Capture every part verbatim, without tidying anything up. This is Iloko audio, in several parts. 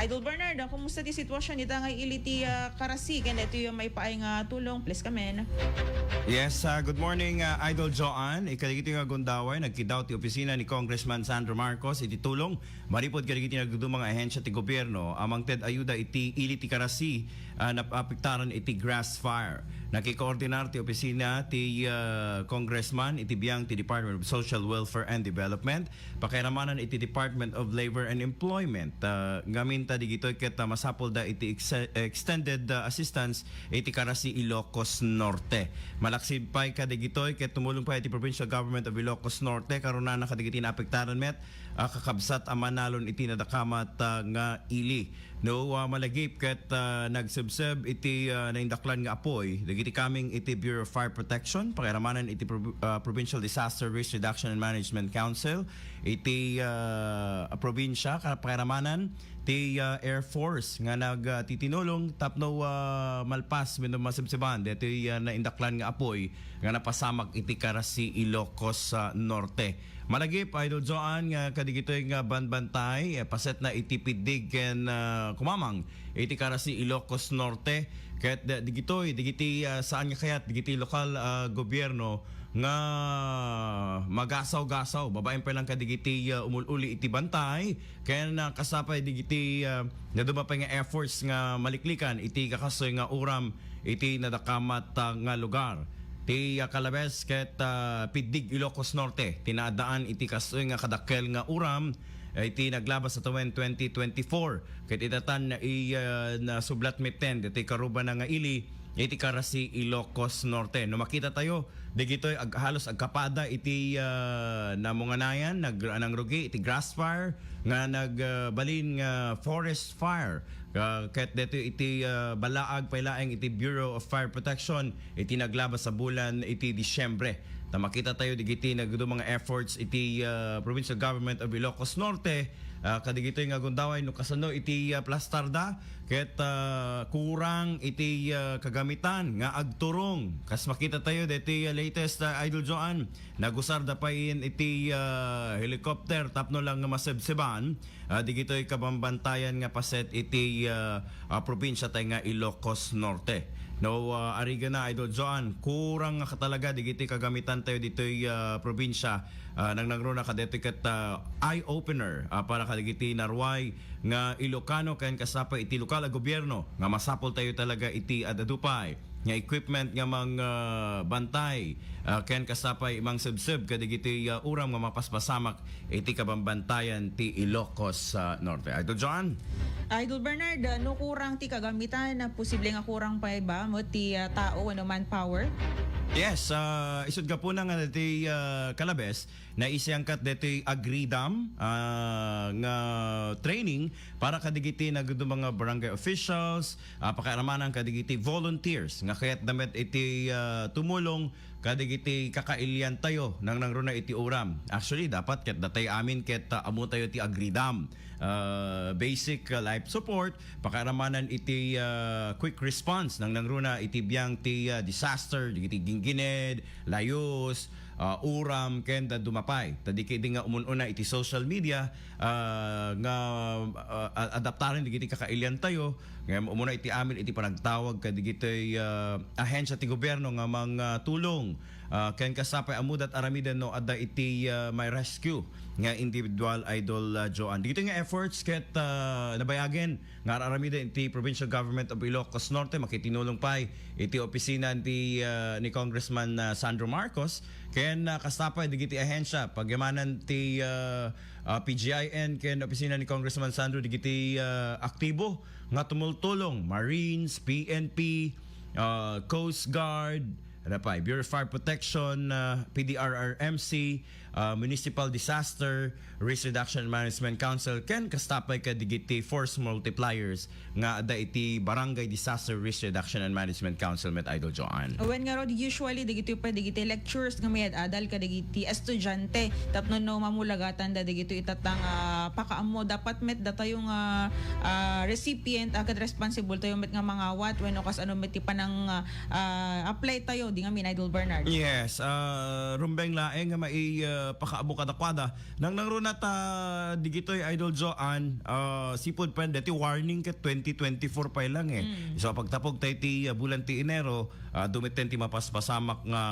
Idol Bernard, ah, kumusta ti sitwasyon ita nga ili ti, ah, karasi ken daytoy maipaay nga tulong? Please come in. Yes, ah, good morning, ah, Idol Joanne. Kadagitoy nga gundaway, nagkiddaw ti opisina ni Congressman Sandro Marcos iti tulong manipud kadagiti nagduduma nga ahensya ti gobierno a mangted ayuda iti ili ti karasi a naapektaran iti grass fire. Nakikoordinar ti opisina ti, ah, Congressman iti biang ti Department of Social Welfare and Development, pakairamanan iti Department of Labor and Employment, ah, ngamin ta digitoy ket, ah, masapulda iti ex-, extended, ah, assistance iti karasi Ilocos Norte. Malaksid pay kadagitoy ket tumulong pay iti Provincial Government of Ilocos Norte, karunana kadagiti naapektaran met, ah, kakabsat a manalon iti nadakamat, ah, nga ili. No, ah, malagip ket, ah, nagsebseb iti, ah, naindaklan nga apuy dagiti coming iti Bureau of Fire Protection, pakairamanan iti Pro-, ah, Provincial Disaster Risk Reduction and Management Council iti, ah, probinsya, ka-, pakairamanan ti, ah, Air Force nga nag, ah, titinulong tapno, ah, malpas wenno masebseban daytoy, ah, naindaklan nga apuy nga napasamak iti karasi Ilocos, ah, Norte. Malagip, Idol Joan, nga kadigitoy nga banbantay, eh, paset na iti Piddig ken, ah, kumamang iti karasi Ilocos Norte. Ket da-, digitoy, digiti, ah, saan nga kayat, digiti lokal, ah, gobierno nga magasaw-gasaw. Babaen pa lang kadigiti, ah, umul-uli iti bantay. Ken, ah, kasapay digiti, ah, naduma pay nga efforts nga maliklikan iti kakastoy nga uram iti nadakamat, ah, nga lugar. Ti, ah, Calabes ket, ah, Piddig Ilocos Norte, ti naaddaan iti kastoy nga kadakkel nga uram, eh, iti naglabas a tawen twenty twenty-four. Ket itatan na i-, ah, nasublat metten, iti karubana nga ili, iti karasi Ilocos Norte. No makita tayo, digitoy ag-, halos agkapada iti, ah, namunganayan, nag-, nangrugi iti grass fire, nga nag, ah, balin nga forest fire. Ah, ket daytoy iti, ah, balaag pay laeng iti Bureau of Fire Protection iti naglabas a bulan iti Disyembre. Ta makita tayo digiti nagduma nga efforts iti, ah, Provincial Government of Ilocos Norte, ah, kadigitoy nga gundaway no kasano iti, ah, plastarda ket, ah, kurang iti, ah, kagamitan nga agturong. Kas makita tayo daytoy, ah, latest, ah, Idol Joan, nagusarda pay iti, ah, helicopter tapno lang nga masebseban ah, digitoy kabambantayan nga paset iti, ah, ah, probinsya tayo nga Ilocos Norte. No, ah, arigana, Idol Joan, kurang nga talaga digiti kagamitan tayo ditoy, ah, probinsya. Ah, nangnangruna kadaytoy ket, ah, eye-opener, ah, para kadigiti naruay nga Ilocano ken kasapay iti lokal a gobierno nga masapul tayo talaga iti ad-adu pay nga equipment nga mang, ah, bantay, ah, ken kasapay mangsebseb kadigiti, ah, uram nga mapaspasamak iti kabambantayan ti Ilocos, ah, Norte. Idol John? Idol Bernard, ah, no kurang ti kagamitan, ah, posible nga kurang pay ba met ti, ah, tao wenno manpower? Yes, ah, isut' gapuna nga ti, ah, Calabes, naisiangkat daytoy Agridam, ah, nga training para kadigiti nagduma nga barangay officials, ah, pakairamanan kadigiti volunteers nga kayatda met iti, ah, tumulong kadigiti kakailian tayo nangnangruna iti uram. Actually, dapat ket datay amin ket, ah, ammo tayo ti Agridam. Ah, basic, ah, life support, pakairamanan iti, ah, quick response nangnangruna iti biang ti, ah, disaster, digiti ginggined, layus, ah, uram, ken dadduma pay. Ta di ketdi nga umun-una iti social media, ah, nga, ah, a-, adaptaren digiti kakailian tayo, nga umuna iti amin iti panagtawag kadigitoy, ah, ahensya ti gobierno nga mangtulong, ah, ken kasapay ammoda aramiden no adda iti, ah, may rescue nga individual, Idol, ah, Joan. Digitoy nga efforts ket, ah, nabayagen nga ar-aramiden iti Provincial Government of Ilocos Norte, makitinulong pay iti opisina ti, ah, ni Congressman, ah, Sandro Marcos, ken, ah, kasta pay digiti ahensya, pagyamanan ti, ah, ah, P G I N ken opisina ni Congressman Sandro digiti, ah, aktibo nga tumultulong, Marines, P N P, ah, Coast Guard, ano pay, Bureau of Fire Protection, ah, P D R R M C, ah, Municipal Disaster Risk Reduction and Management Council, ken kasta pay kadigiti force multipliers nga adda iti Barangay Disaster Risk Reduction and Management Council met, Idol Joanne. Wen ngarud, usually, dagitoy pay dagiti lectures nga mayad-adal kadagiti estudiante tapno no mamulagatan da dagitoy itata nga pakaammo, dapat met datayo nga, ah, recipient, ah, ket responsible tayo met nga mangawat wenno kasano met ti panang, ah, ah, apply tayo, di ngamin, Idol Bernard? Yes, ah, rumbeng laeng nga mai-, ah, ah, pakaammo kadakuada. Nang nangruna ta digitoy, Idol Joan, ah, sipud pay deti warning ket twenty twenty-four pay lang eh. Mm. So, pagtapok tayo ti, ah, bulan ti Enero, ah, dumiten ti mapaspasamak nga,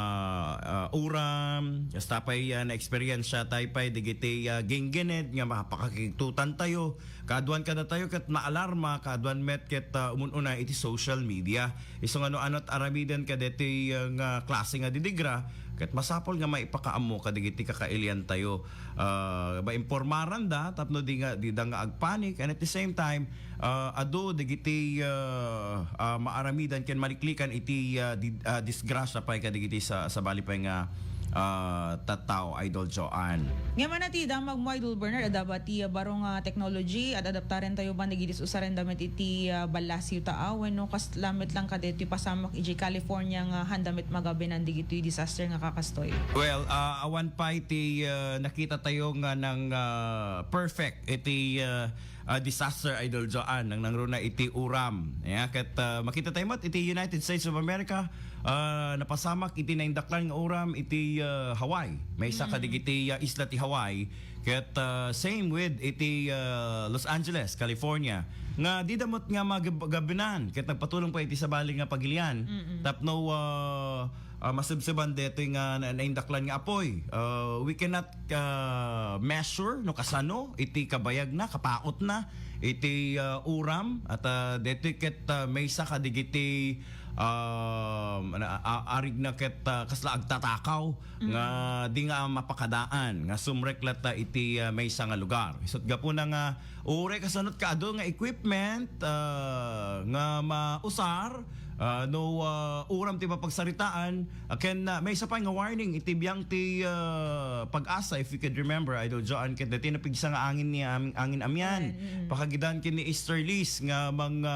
ah, uram, hasta pay, ah, na-experience tayo pay digiti, ah, ginggined nga mapakakigtutan tayo. Kaaduan kada tayo ket naalarma, kaaduan met ket, ah, umun-una iti social media. Isu nga no anot aramiden kadeti, ah, nga klase nga didigra, ket masapul nga maipakaammo kadagiti kakailian tayo. Ah, maimpormaran da tapno di nga, di da nga agpanik, and at the same time, ah, adu dagiti, ah, ah, maaramidan ken maliklikan iti, ah, di-, ah, disgrasya pay kadagiti sa, sabali pay nga, ah, tattao, Idol Joan. Ngem ania ti damagmo, Idol Bernard, adda ba ti, ah, baro nga technology, ad-adaptaren tayo ba dagiti usaren da met iti, ah, ballasiw ta, ah, wenno kasla met lang kadeti pasamak iti California nga handa met magabinan dagiti disaster nga kakastoy? Well, ah, awan pay ti, ah, nakita tayo nga nang, ah, perfect iti, ah, ah, disaster, Idol Joan, nang nangruna iti uram. Ya, ket, ah, makita tayo met iti United States of America, ah, napasamak iti naindaklan nga uram iti, ah, Hawaii. Maysa Mm. kadagiti, ah, isla ti Hawaii. Ket, ah, same with iti, ah, Los Angeles, California. Nga di da met nga magab-, gabinan. Ket nagpatulong pa iti sabali nga pagilian. Mm-mm. Tapno, ah, ah, masebseban detoy nga na-, naindaklan nga apoy. Ah, we cannot, ah, measure no kasano iti kabayagna, kapaotna, iti, ah, uram, at, ah, detoy ket, ah, maysa kadigiti, ah, na-, a-, arigna ket, ah, kasla agtatakaw nga Mm. di nga mapakadaan, nga sumrek latta iti, ah, maysa nga lugar. Isut' gapuna nga, uray kasanot kaadu nga equipment, ah, nga mausar, ah, no, ah, uram ti mapagsaritaan, ah, ken, ah, maysa pay nga warning iti biang ti, ah, Pag-asa, if you could remember, Idol Joan, ket dati napigsa nga angin ni am-, angin amian. Ayan, mm. Pakagidan ken ni easterlies nga mga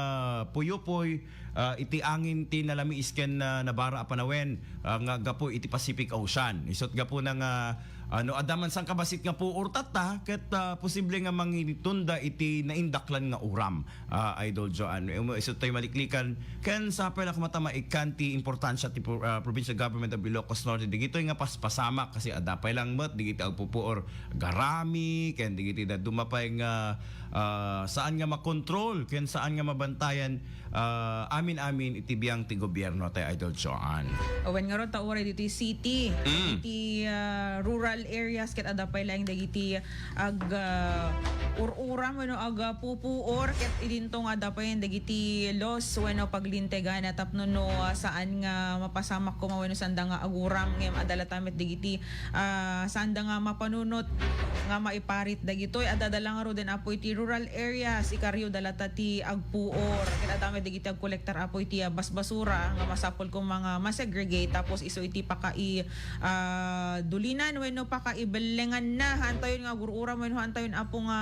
puyo-puy, ah, iti angin ti nalamiis ken, ah, nabara a panawen, ah, nga gapu iti Pacific Ocean. Isut' gapuna nga, ah, no adda man sangkabassit nga puor tatta, ket, ah, posible nga mangitunda iti naindaklan nga uram, ah, Idol Joan. Imo, isut' tayo maliklikan, ken sapay la koma ta maikkan ti importansya ti pro-, ah, Provincial Government of Ilocos Norte. Digitoy nga paspasamak, kasi adda pay lang met, digiti agpupuor garami, ken digiti dadduma pay nga, ah, saan nga makontrol, ken saan nga mabantayan, ah, amin-amin iti biang ti gobierno, tay Idol Joan. Awan nga ron, ta uray ditoy city, Mm. iti, ah, rural areas, ket adda pay laeng dagiti ag, ah, ur-uram wenno ag, ah, pupuor, ket idinto nga adda pay dagiti laws wenno paglintegan a tapno no, ah, saan nga mapasamak koma wenno sanda nga aguram, ngem adda latta met dagiti, ah, sanda nga mapanunot nga maiparit dagitoy. Adda da la ngaruden, Apo, iti rural areas, ikaryo da latta ti agpuor. Ket adda met dagiti agkolektar, Apo, iti, ah, basbasura nga masapul koma nga masegregate tapos isu iti pakai-, ah, dulinan wenno pakaibellenganna. Hantayon nga agur-uram wenno hantayon, Apo, nga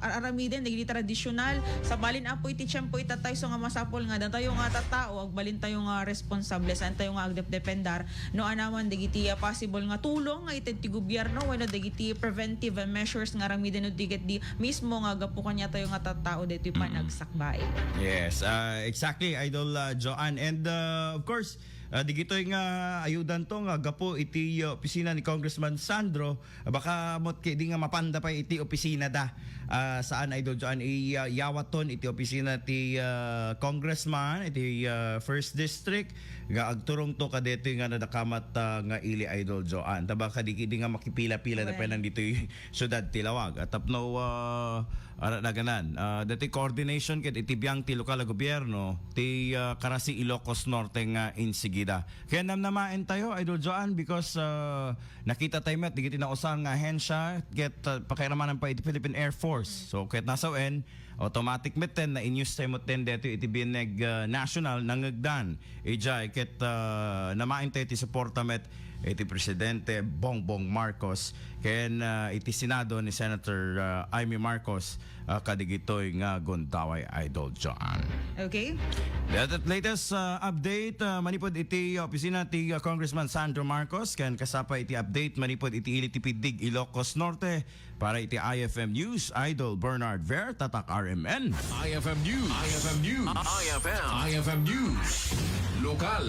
ar-aramiden dagiti tradisyonal. Sabalin, Apo, iti tiempo ita tayo, so nga masapul nga datayo nga tattao, agbalin tayo nga responsable, saan tayo nga agdepdependar no anaman dagiti, ah, possible nga tulong nga ited ti gobierno wenno dagiti preventive measures nga aramiden no di ket di mismo nga gapu kaniatayo nga tattao daytoy Mm. panagsakbay. Yes, ah, exactly, Idol, ah, Joan. And, ah, of course, ah, digitoy nga ayudanto nga gapu iti, ah, opisina ni Congressman Sandro, baka met ket di nga mapanda pay iti opisina da. Ah, saan, Idol Joan, i-, ah, iyawaton iti opisina ti, ah, Congressman iti, ah, First District nga agturongto kadetoy nga nadakamat, ah, nga ili, Idol Joan. Ta baka di, di nga makipila-pila da Well. pay lang ditoy syudad ti Laoag. At tapno, ah, ara daganan, ah, dati coordination ket iti biang ti lokal a gobierno ti, ah, Karasi Ilocos Norte nga insigida. Kaya namnamaen tayo, Idol Joan, because, ah, nakita tayo met digiti nausar nga ahensya ket, ah, pakairamanan pa iti Philippine Air Force. Mm. So, ket nasawen, automatic met ten, na-news tayo met ten detoy iti biag, ah, national, nangegdan. Ijay ket, ah, namaen tayo ti suporta met iti Presidente Bongbong Marcos ken, ah, iti Senado ni Senator, ah, Imee Marcos, ah, kadigitoy nga gundaway, Idol Joan. Okay. That at latest, ah, update, ah, manipud iti opisina ti, ah, Congressman Sandro Marcos ken kasapay iti update manipud iti ili ti Piddig, Ilocos Norte. Para iti I F M News, Idol Bernard Ver, Tatak R M N. I F M News. I F M News. I F M. I F M News. Lokal.